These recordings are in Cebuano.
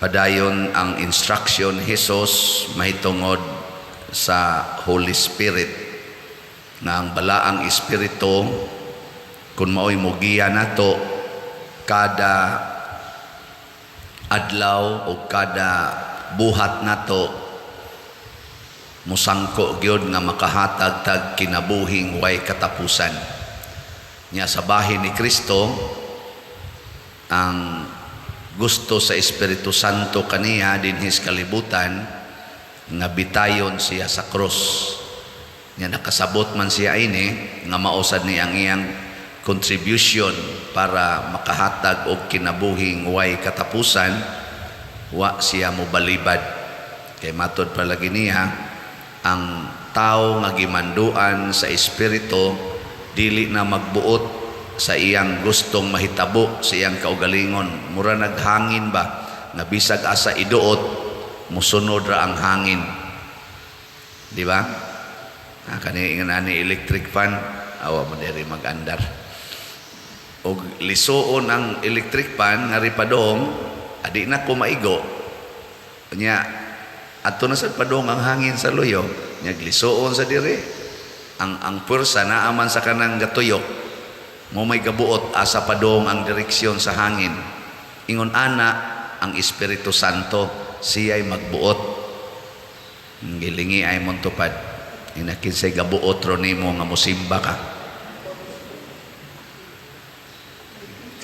Padayon ang instruction ni Jesus mahitungod sa Holy Spirit, nga ang Balaang Espiritu, kung mao'y mugiya nato kada adlaw o kada buhat nato, musangko gyud nga makahatag tag kinabuhing way katapusan. Nya sa bahin ni Kristo, ang gusto sa Espiritu Santo kaniya dinhi sa kalibutan nga bitayon siya sa krus. Nya nakasabot man siya ini nga mausad ni ang iyang contribution para makahatag og kinabuhing way katapusan, wa siya mobalibad. Kay matod palagi niya, ang tao nga gimanduan sa Espiritu dili na magbuot sa iyang gustong mahitabo sa iyang kaugalingon. Mura naghangin ba nga bisag asa iduot, musunod ra ang hangin, di ba? Ah, kani ingon ani electric fan, awa mo diri mag-andar og lisuon ang electric fan nga ripadong adi na ko maigo nya adto na sad padong ang hangin sa luyo nya. Lisuon sa diri ang pwersa naa man sa kanang gatuyok mo, may gabuot asa padong ang direksyon sa hangin. Ingon ana ang Espiritu Santo, siya'y magbuot. Gilingi ay montupad inakinsay gabuot ro nimo nga musimba ka.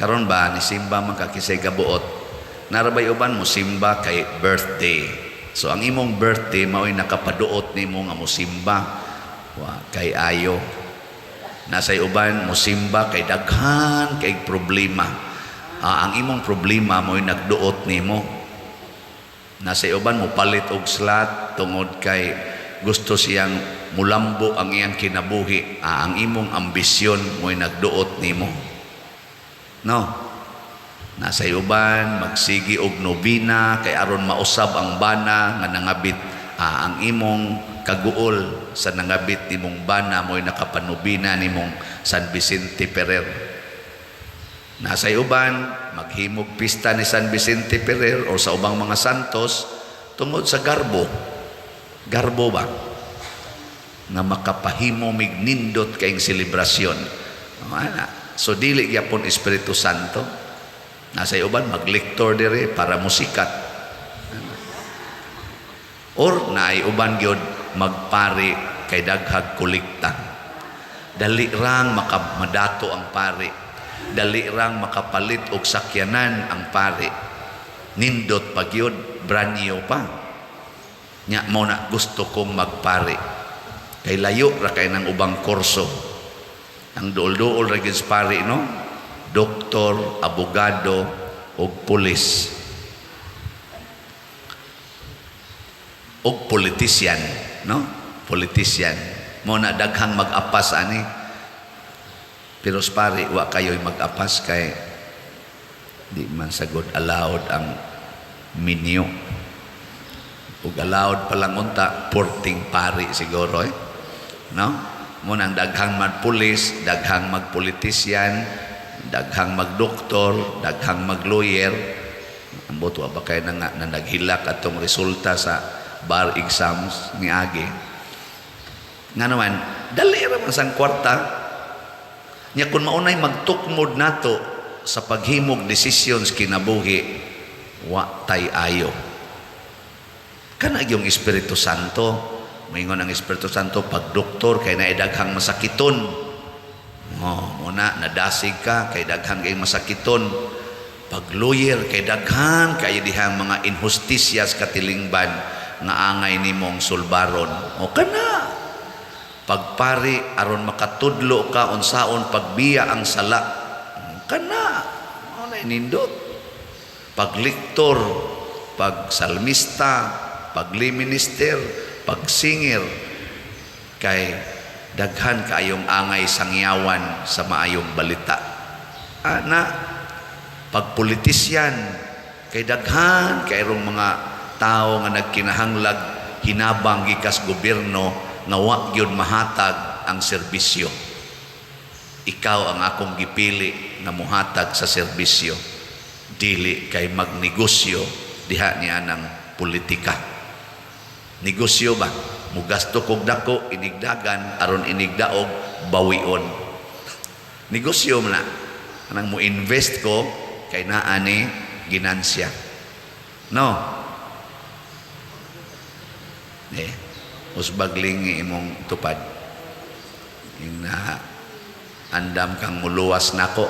Karon ba, nisimba man ka, kinsay gabuot? Narabay uban musimba kay birthday. So ang imong birthday mao'y nakapaduot nimo nga musimba. Wa kay ayo. Nasay uban musimba kay daghan kay problema. Ah, ang imong problema mo'y nagduot nimo. Nasay uban mopalit og slot tungod kay gusto siyang mulambo ang iyang kinabuhi. Ah, ang imong ambisyon mo'y nagduot nimo. No? Nasa uban magsigi og nobina kay aron mausab ang bana nga nangabit. Ah, ang imong kaguol sa nangabit nimong bana mo'y nakapanobina nimong San Vicente Ferrer. Nasa uban maghimog pista ni San Vicente Ferrer o sa ubang mga santos tungod sa garbo. Garbo ba? Nga makapahimo mig nindot kayong selebrasyon. Ana. So dili gyapon Espiritu Santo. Nasa uban maglektor dire para musikat. Or naay uban gyud magpari kay daghag kolekta. Dali rang makamadato ang pari. Dali rang makapalit og sakyanan ang pari. Nindot pa gyud, brand new pa. Nya mo na gusto kong magpari. Kay layo ra kay ng ubang kurso. Ang duol-duol ra gyud sa pari, no? Doktor, abogado ug pulis. Og politician, no? Politician. Mo na daghang mag-apas ani. Pero sa pari wa kayo'y mag-apas kay di man sagod allowed ang minyo. Ug allowed pa lang unta porting pari siguro eh. No? Mo nang daghang magpulis, daghang magpolitisyan, daghang magdoktor, daghang maglawyer. Ambot wa ba kay na, nga, na naghilak atong resulta sa bar exams ni Agi. Nga naman, dali ra man sang kwarta. Nya kung maunay magtukmod nato sa paghimog decisions kinabuhi, wa tay ayo. Kana yung Espiritu Santo, maingon ang Espiritu Santo, pag doktor kay naay daghang masakiton. Oh, muna nadasig ka kay daghan kay masakiton. Pag lawyer kay daghan kay dihang mga injustisyas katilingban nga angay nimong sulbaron. O kana. Pagpari aron makatudlo ka unsaon pagbiya ang sala. Kana. Mao na nindot. Paglektor, pag salmista, pag minister, pag singer, kay daghan kaayong angay sangyawan sa maayong balita. Ana, pag politisyan, kay daghan kayrong mga tao nga nagkinahanglag hinabang gikas gobyerno nga wa gyud mahatag ang serbisyo. Ikaw ang akong gipili nga muhatag sa serbisyo. Dili kay magnegosyo diha niya ng politika. Negosyo ba? Mugasto kog dako inigdagan aron inigdaog bawion. Negosyo man na. Anang mo invest ko kay naa ni ginansya. No? Eh, usbag lingi imong tupad. Ina andam kang muluwas nako.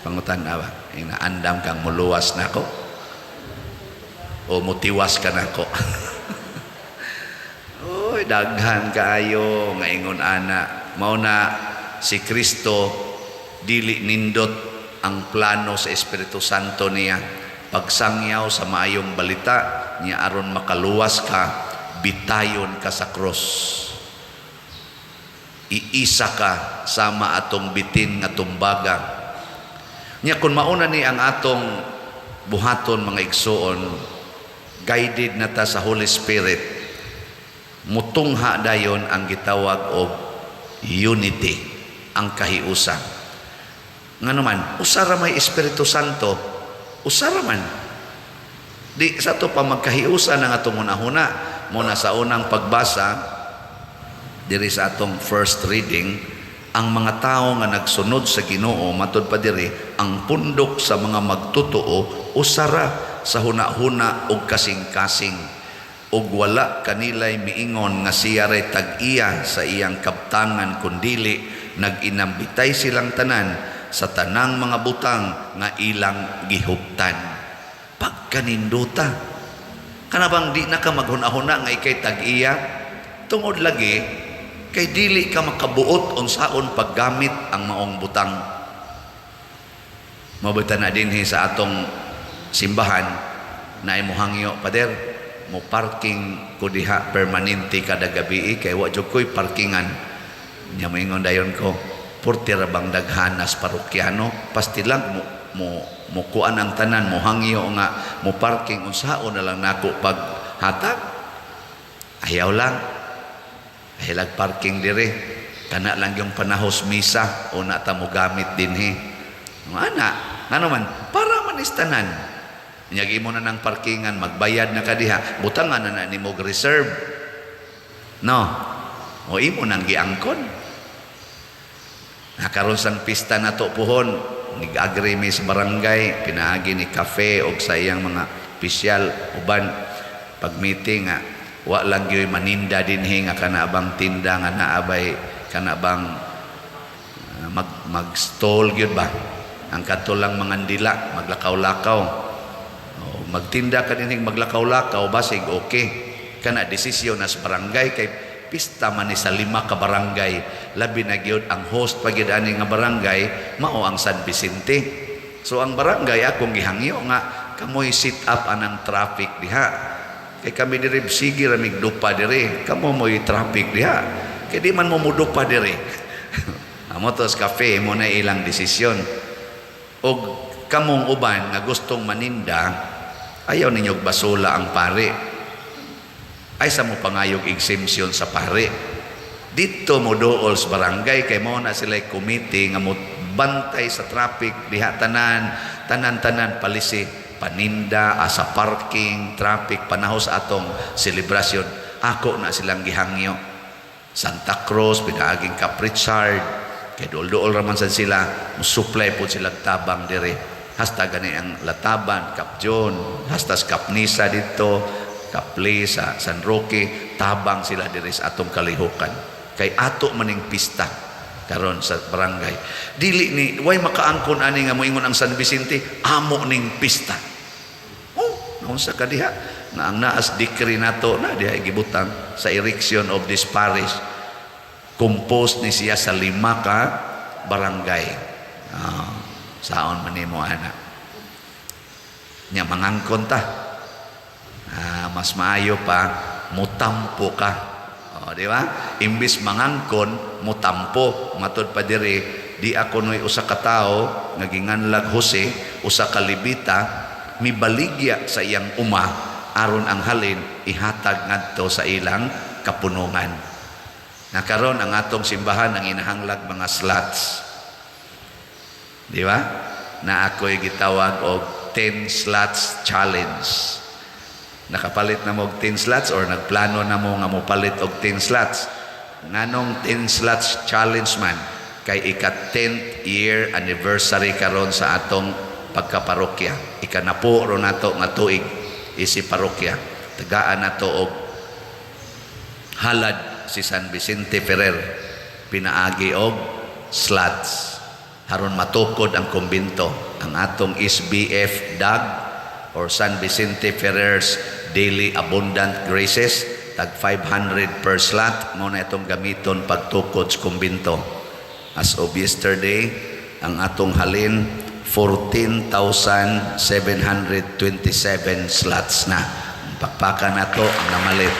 Pangutan ba? Ina andam kang muluwas nako. O mutiwas ka nako. Oy, daghan kaayo nga ingon ana. Mao na si Kristo, dili nindot ang plano sa Espiritu Santo niya. Pagsangyaw sa maayong balita niya aron makaluwas ka, bitayon ka sa cross. Iisa ka sama atong bitin nga tumbaga. Nya kung mauna ni ang atong buhaton, mga igsuon, guided na ta sa Holy Spirit, mutungha dayon ang gitawag og unity, ang kahiusa. Ngano man, usa ra may Espiritu Santo, usa ra man. Di sa to pa magkahiusa ng atong hunahuna. Mo na sa unang pagbasa diri sa atong first reading, ang mga tao nga nagsunod sa Ginoo, matud pa diri, ang pundok sa mga magtotoo usara sa huna-huna og kasing-kasing ug wala kanilay miingon nga siya ray tag-iya sa iyang kabtangan, kundili nag-inambitay silang tanan sa tanang mga butang nga ilang gihuptan. Pagkaninduta, kana bang di na ka maghuna-huna nga ikay tag-iya, tungod lagi kay dili ka makabuot unsaon paggamit ang maong butang. Mabuta na dinhi sa atong simbahan na mo hangyo, "Pader, mo parking ko diha permanente kada gabi kay wa jud ko'y parkingan." Nya moingon dayon ko, "Porte ra bang daghanas parokyano?" Pasti lang mo kuan ang tanan, mo hangyo nga mo parking, unsaon na lang nako pag hatag. Ayaw lang. Ayaw parking dire. Kana lang yung panahos misa o na ta mo gamit dinhi. Ana, ngano man, para man is tanan. Nyagi mo na ng parkingan, magbayad na ka diha, butangan na na nimo og reserve. No. O imo nang giangkon. Nakaroon sang pista na to puhon, nag-agree mi sa barangay, pinaagi ni cafe og sa iyang mga opisyal uban pag meeting nga wa lang gyud maninda dinhi nga kana bang tinda nga naabay kana bang mag mag stall gyud ba, ang kadto lang mga dila maglakaw-lakaw. O, magtinda ka dinhi, maglakaw-lakaw, basig okay kana desisyon nas barangay kay pista man ni sa lima ka barangay. Labi na gyud ang host pa gyud ani nga barangay mao ang San Vicente. So ang barangay akong gihangyo nga kamoy set up anang traffic diha kay kami diri sige ra mig dupa diri, kamo mo'y traffic diha kay di man mo mudupa diri. Amo to sa cafe mo na ilang desisyon. Og kamong uban nga gustong maninda, ayaw ninyo basula ang pare, ay sa mo pangayog exemption sa pare. Dito mo dool sa barangay kay mo na sila committee nga mo bantay sa traffic diha, tanan tanan tanan palisi paninda asa parking, traffic panahos atong selebrasyon. Ako na silang gihangyo. Santa Cruz, pinaaging Cap Richard, kay duol-duol raman sad sila, mo supply po sila tabang dire. Hasta gani ang Lataban, Cap John, hasta sa Cap Nisa dito, Kapli sa San Roque, tabang sila diri sa atong kalihukan. Kay ato maning pista karon sa barangay. Dili ni way makaangkon ani nga moingon ang San Vicente, amo ning pista. Oh, naunsa ka diha nga ang naas decree nato na diha gibutang sa erection of this parish, composed ni siya sa lima ka barangay. Ah, saon man nimo ana? Nya mangangkon ta. Ah, mas maayo pa mutampo ka. Oh, di ba? Imbis mangangkon, mutampo. Matod pa diri, di ako noy usa ka tawo nga ginganlag Jose, usa ka Levita, mibaligya sa iyang uma aron ang halin ihatag ngadto sa ilang kapunungan. Nakaron ang atong simbahan ang inahanglag mga slots. Di ba? Na ako'y gitawag og og 10 slots challenge. Nakapalit na mo og 10 slots or nagplano na mo nga mopalit og 10 slots? Nganong 10 slots challenge man? Kay ika 10th year anniversary karon sa atong pagkaparokya. Ikanapo ro nato nga tuig isi parokya. Tagaan nato og halad si San Vicente Ferrer pinaagi og slots aron matukod ang kumbento, ang atong SBF DAG or San Vicente Ferrer's Daily Abundant Graces. Tag 500 per slot mo na itong gamiton pagtukod sa kumbento. As of yesterday, ang atong halin 14,727 slots na. Pakpakan nato ang namalit.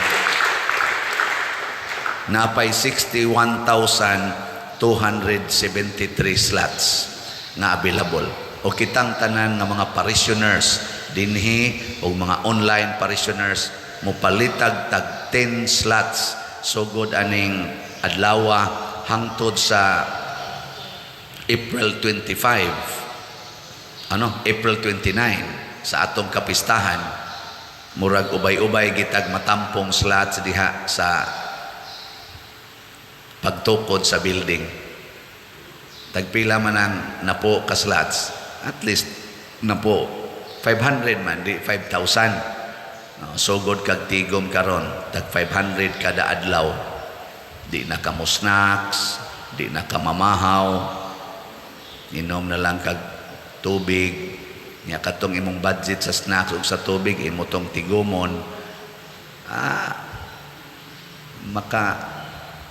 Napay 61,273 slots nga available. O kitang tanan nga mga parishioners dinhi o mga online parishioners, mopalitag tag 10 slots sugod aning adlawa hangtod sa April 25, ano, April 29 sa atong kapistahan. Murag ubay-ubay gitag matampong slots diha sa pagtukod sa building. Tagpila man ang napo ka slots, at least napo 500 man, di 5,000. No, sugod kag tigom karon, tag 500 kada adlaw. Di na ka mo snacks, di na ka mamahaw, inom na lang kag tubig. Nya katong imong budget sa snacks ug sa tubig, imo tong tigumon. Ah, maka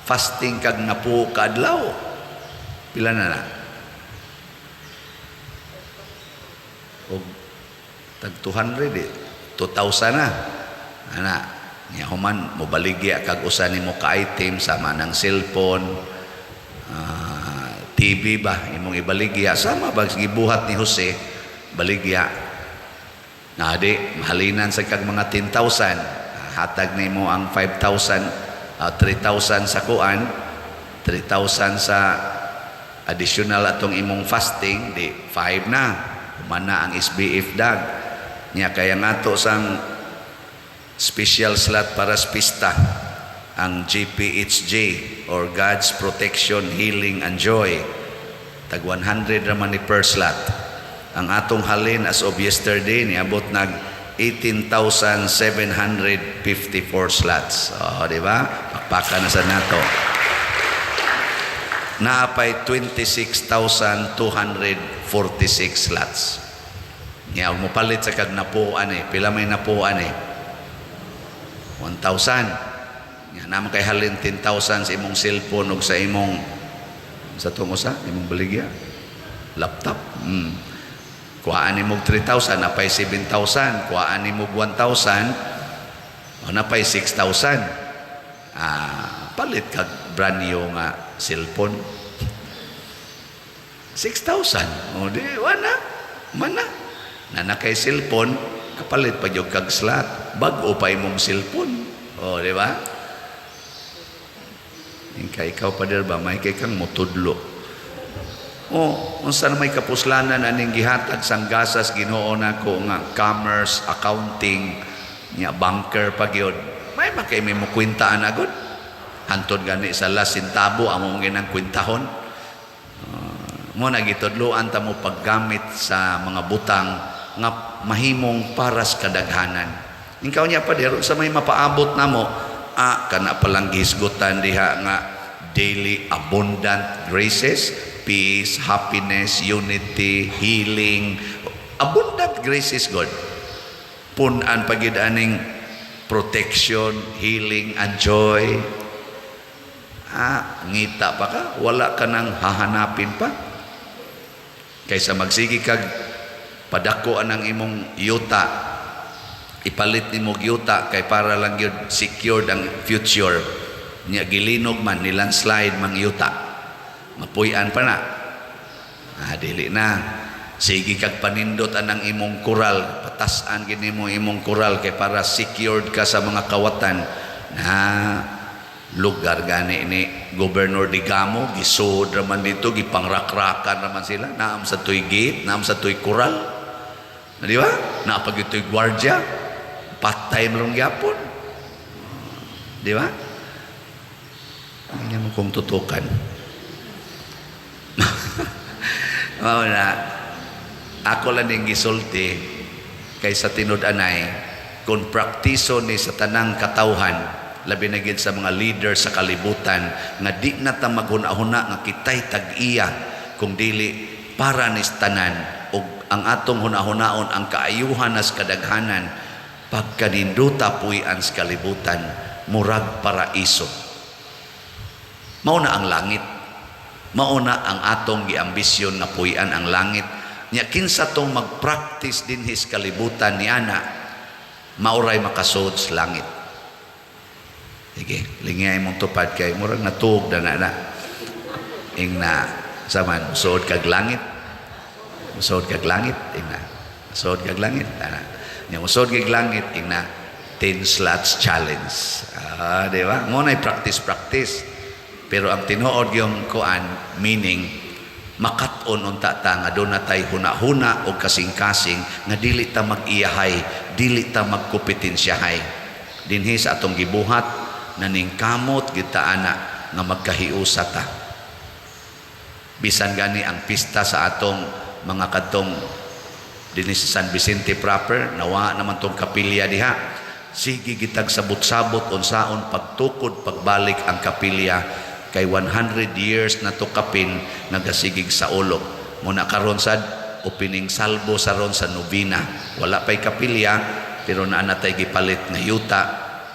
fasting kag napo ka adlaw. Pila na na? Og tag 200 eh. 2,000 na. Ana, nya human mobaligya kag usa nimo ka item sama ng cellphone, TV ba imong ibaligya, sama ba gibuhat ni Jose, baligya. Na di mahalinan sa kag mga 10,000, hatag nimo ang 5,000, 3,000 sa kuan, 3,000 sa additional atong imong fasting, di 5 na. Human na ang SBF DAG. Nya kaya nga sang special slot para sa pista, ang GPHJ or God's Protection, Healing and Joy. Tag 100 raman ni per slot. Ang atong halin as of yesterday, niabot nag 18,754 slots. Oh, di ba? Pakpaka na sa nato. Naapay 26,246 slots. Nya og mopalit sa kag napuan eh, pila may napuan eh? 1,000. Nya naman kay halin 10,000 sa imong cellphone ug sa imong, sa tong usa imong baligya, laptop. Kuhaan nimo og 3,000, napay 7,000. Kuhaan nimo og 1,000, o napay 6,000. Ah, palit kag brand new nga cellphone. 6,000. O di, wala. Mana. Na na kay cellphone, kapalit pa gyud kag slot. Bag-o pa imong cellphone. O, di ba? Ingka ikaw pa ba, may kay kang mutudlo. O, unsa na may kapuslanan aning gihatag sang gasas Ginoo nako nga commerce, accounting, nya banker pa gyud. May makay may mo kwintaan agad. Hantod gani sa last centavo amo mong ginang kwintahon. Mo na gitudloan ta mo paggamit sa mga butang nga mahimong para sa kadaghanan. Ikaw niya pa sa may mapaabot namo, kana palang gihisgutan diha nga daily abundant graces, peace, happiness, unity, healing, abundant graces God. Punan pagid aning protection, healing, and joy. Ah, ngita pa ka, wala ka nang hahanapin pa. Kaysa magsige kag padako anang imong yuta, ipalit nimo og yuta kay para lang gyud secured ang future. Nya gilinog man ni landslide mang yuta. Mapuy-an pa na. Ah, dili na. Sige kag panindot anang imong koral, patas-an gid nimo imong koral kay para secured ka sa mga kawatan. Na lugar gani ni Governor Degamo, gisod raman dito, gipangrakrakan raman sila, naam sa tuy gate, naam sa tuy koral. Di ba? Naa pa gyud to'y gwardya. Patay mo lang gyapon. Di ba? Hindi mo kong tutukan. Mao na, ako lang ning gisulti kay sa tinud-anay, kung praktiso ni sa tanang katawhan, labi na gid sa mga leader sa kalibutan, nga di na ta maghuna-huna nga kitay tag-iya, kung dili para ni tanan ug ang atong hunahunaon ang kaayuhan nas kadaghanan, pagkaninduta puy-an sa kalibutan, murag paraiso. Mao na ang langit. Mao na ang atong giambisyon nga puy-an ang langit. Nya kinsa tong magpractice dinhi sa kalibutan ni ana, mauray makasud sa langit. Sige, lingay mong tupad kay murag natuog na na na. Ing na saman suod kag langit. Suod kag langit ing na. Suod kag langit ana. Nya musuod kag langit ing na 10 slots challenge. Ah, di ba? Mo na practice practice. Pero ang tinuod yung kuan meaning makat-on unta ta nga doon na tay huna-huna o kasing-kasing nga dili ta mag-iyahay, dili ta magkompetensyahay. Dinhi sa atong gibuhat naningkamot kita ana nga magkahiusa ta. Bisan gani ang pista sa atong mga kadtong dinhi sa San Vicente proper, nawa naman tong kapilya diha. Sige gitag sabot-sabot unsaon pagtukod pagbalik ang kapilya kay 100 years na to kapin nagasigig sa ulog. Muna karon sad opening salvo sa ron sa novena. Wala pay kapilya pero naa na tay gipalit nga yuta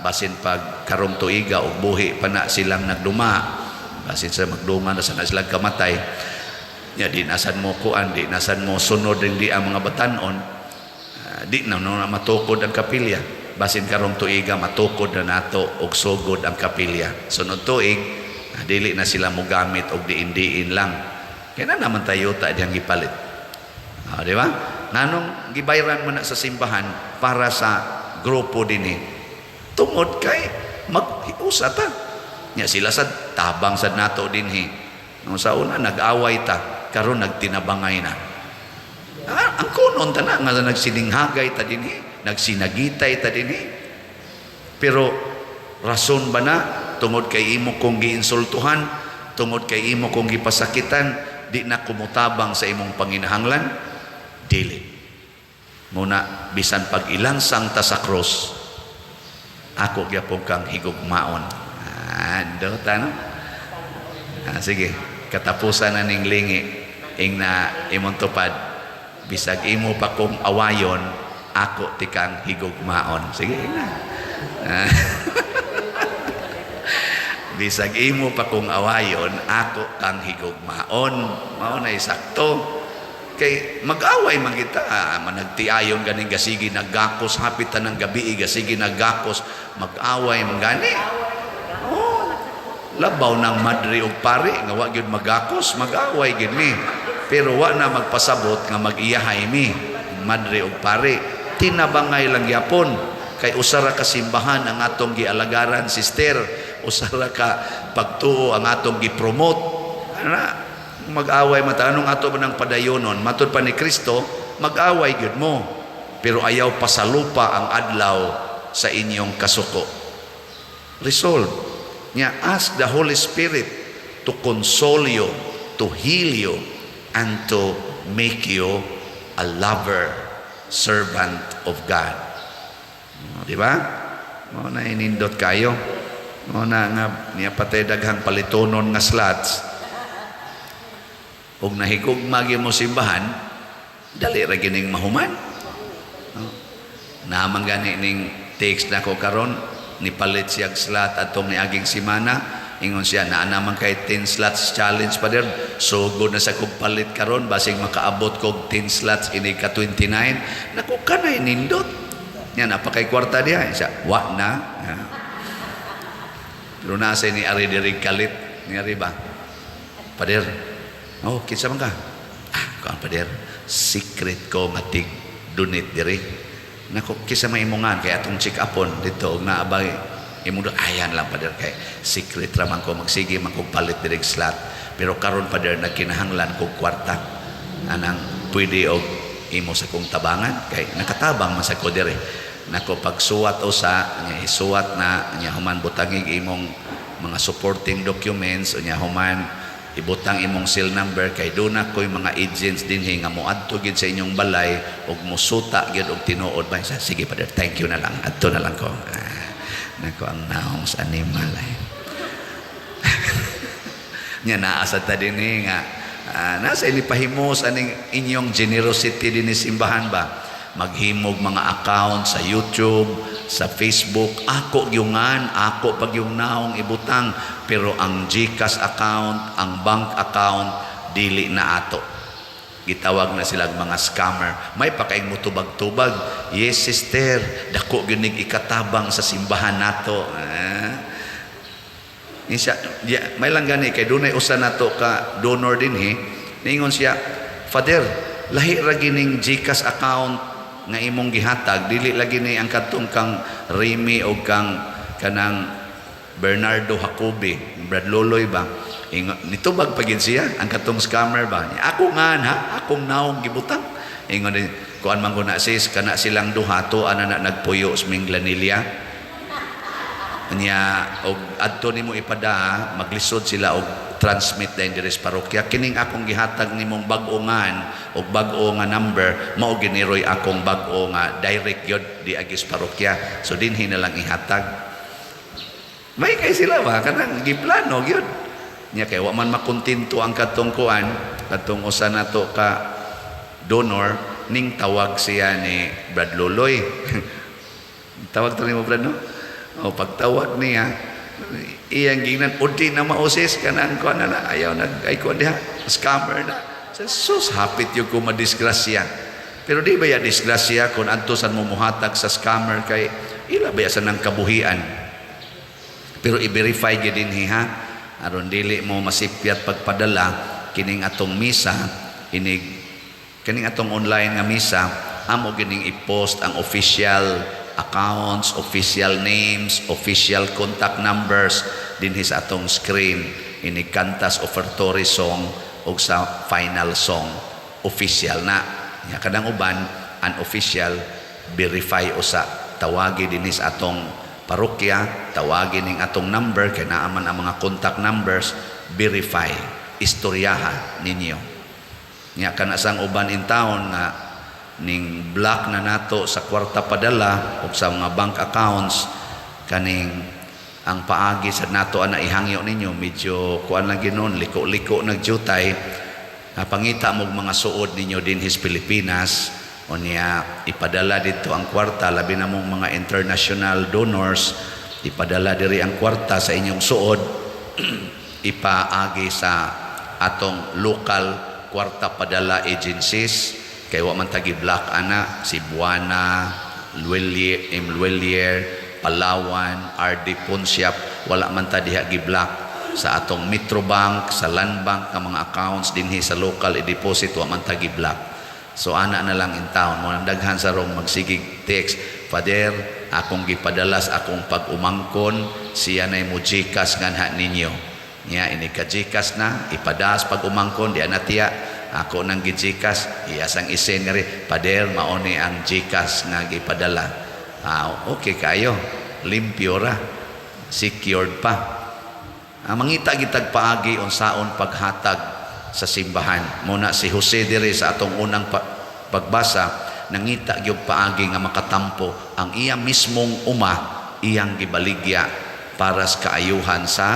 basin pag karong tuiga og buhi pa na silang nagduma, basin sa magduma na sa na silang kamatay nya, di nasan mo kuan, di nasan mo sunod rin di ang mga batanon. Di na no, na matukod ang kapilya. Basin karong tuiga matukod na nato og sugod ang kapilya. Sunod tuig, dili na sila mogamit og diin-diin lang kaya na naman tayo ta diyang gipalit. Di ba? Nganong gibayran mo na sa simbahan para sa grupo dinhi? Tungod kay maghiusa ta. Nya sila sad tabang sad nato dinhi. No, sa una nag-away ta, karon nagtinabangay na. Ang kunon ta na nga nagsininghagay ta dinhi, nagsinagitay ta dinhi. Pero rason ba na tungod kay imo kong giinsultuhan, tungod kay imo kong gipasakitan, di na kumutabang sa imong panginahanglan? Dili. Muna bisan pag ilansang ta sa cross, ako gyapon kang higugmaon. Ando ta no? Sige, katapusan na ning lingi ing na imong tupad, bisag imo pa kong awayon, ako tikang higugmaon. Sige, ing na. Bisag imo pa kong awayon, ako kang higugmaon. Mao na sakto. Kay mag-away man kita, managtiayon ganing gasigi naggakos, hapit ta ng gabi, gasigi naggakos, mag-away man gani. Oh, labaw ng madre og pare nga wa gyud magakos, mag-away gyud mi. Pero wa na magpasabot nga mag-iyahay mi, madre og pare. Tinabangay lang gyapon kay usa ra ka simbahan ang atong gialagaran, sister, usa ra ka pagtuo ang atong gipromote. Ana, mag-away mata, anong ato ba ng padayonon? Matud pa ni Kristo, mag-away gyud mo. Pero ayaw pasalupa ang adlaw sa inyong kasuko. Resolve. Nya ask the Holy Spirit to console you, to heal you, and to make you a lover, servant of God. O, di ba? Mao na inindot kayo. Mao na nga niya patay daghang palitonon nga slots. Ug nahigugma gyud mo simbahan, dali ra gining mahuman. No? Naman gani ning text na ko karon, nipalit siya slot atong niaging simana. Ingon siya, naa naman kay 10 slots challenge pa der. Sugod na sa kog palit karon, basing makaabot kog 10 slots ini ka 29. Naku, kanay nindot. Yan, napakay kwarta diha. Siya, wa na. Yeah. Pero nasa ni Ari diri kalit. Ni Ari ba? Pader. Oh, kinsa man ka? Kuan pader. Secret ko nga tig donate diri. Nako, kinsa may imongan kay atong check upon dito og naabay imo do ayan lang pader kay secret ra man ko, magsige man kog palit diri slot. Pero karon pader nagkinahanglan kog kwarta. Anang pwede og Imo sa kong tabangan kay nakatabang man sa ko diri nako. Pagsuwat usa nya, isuwat na nya, human butangig imong mga supporting documents, unya human ibutang imong cell number, kay duna ko'y mga agents dinhi nga moadto gid sa inyong balay ug musuta gyud og tinuod ba. Sige, Father, thank you na lang, adto na lang ko. Ah, nako, ang naong sa animal ay nya naa sa ta dinhi nga nasa ini pahimos aning inyong generosity dinhi simbahan ba, maghimog mga account sa YouTube, sa Facebook. Ako gyungan, ako pag yung naong ibutang, pero ang GCash account, ang bank account, dili na ato. Gitawag na sila mga scammer. May pakaing mo tubag-tubag. "Yes, sister, dako gyud ikatabang sa simbahan nato." Ah. Siya, ya, may lang gani kay dunay usa nato ka donor dinhi. Ningon siya, "Father, lahi ra gining GCash account nga imong gihatag, dili lagi ni ang kadtong kang Remy o kang kanang Bernardo Jacobi, Brad Loloy ba." Nitubag pa gid siya ang katong scammer ba. "Ako nga ha, akong naong gibutang." Ingon din, "Kuan man ko na, sis, kana silang duha to ana na nagpuyo sa Minglanilla. Nya og adto nimo ipada, maglisod sila og transmit dayon diri sa parokya. Kining akong gihatag nimong bag-o ngan og bag-o nga number, mao giniroy akong bag-o nga direct gyud di agi sa parokya. So dinhi na lang ihatag." May kay sila ba kanang giplano gyud. Nya kay wa man makontento ang katong kuan, katong usa nato ka donor, ning tawag siya ni Brad Loloy. Tawag to nimo, Brad, no? O pagtawag niya, iyang gingnan, "Udi na mausis kanang kuan na, na ayaw nag ay kuan diha, scammer na." Sa sus, hapit yung ko madisgrasya. Pero di ba ya disgrasya kung adto san mo muhatag sa scammer, kay ila ba ya sa nang kabuhian. Pero i-verify gyud dinhi ha, aron dili mo masipyat pagpadala. Kining atong misa, inig kining atong online nga misa, amo gining i-post ang official accounts, official names, official contact numbers dinhi sa atong screen inig kantas offertory song ug sa final song, official na. Nya kadang uban unofficial, verify usa, tawagi dinhi sa atong parokya, tawagi ning atong number kay naa man ang mga contact numbers, verify, istoryaha ninyo. Nya kana sang uban in town nga ning block na nato sa kwarta padala ug sa mga bank accounts, kaning ang paagi sa nato ana ihangyo ninyo, medyo kuan lang ginon, liko-liko nagdyutay. Pangita mo mga suod ninyo dinhi sa Pilipinas, unya ipadala dito ang kwarta, labi na mong mga international donors, ipadala diri ang kwarta sa inyong suod, ipaagi sa atong local kwarta padala agencies kay wa man tagi block ana, Cebuana Lhuillier, M Lhuillier, Palawan, RD Pawnshop, wala man ta diha gi-block. Sa atong Metrobank, sa Landbank nga mga accounts dinhi sa local i-deposit, wa man ta gi-block. So ana na lang in town mo nang daghan sa rong magsigig text, "Father, akong gipadalas akong pag-umangkon, siya na mo GCash nganha ninyo." Nya ini ka GCash na ipadas pag umangkon di na tiya ako nang gi-GCash, iya sang i-send nga ri, "Father, mao ni ang GCash nga gipadala." Ah, okay kayo, limpyo ra, secured pa. Ah, mangita gitag paagi unsaon paghatag sa simbahan. Muna si Jose diri sa atong unang pagbasa, nangita gyud paagi nga makatampo ang iya mismong uma, iyang gibaligya para sa kaayuhan sa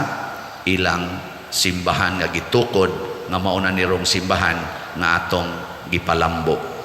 ilang simbahan nga gitukod nga mao na nirong simbahan nga atong gipalambo.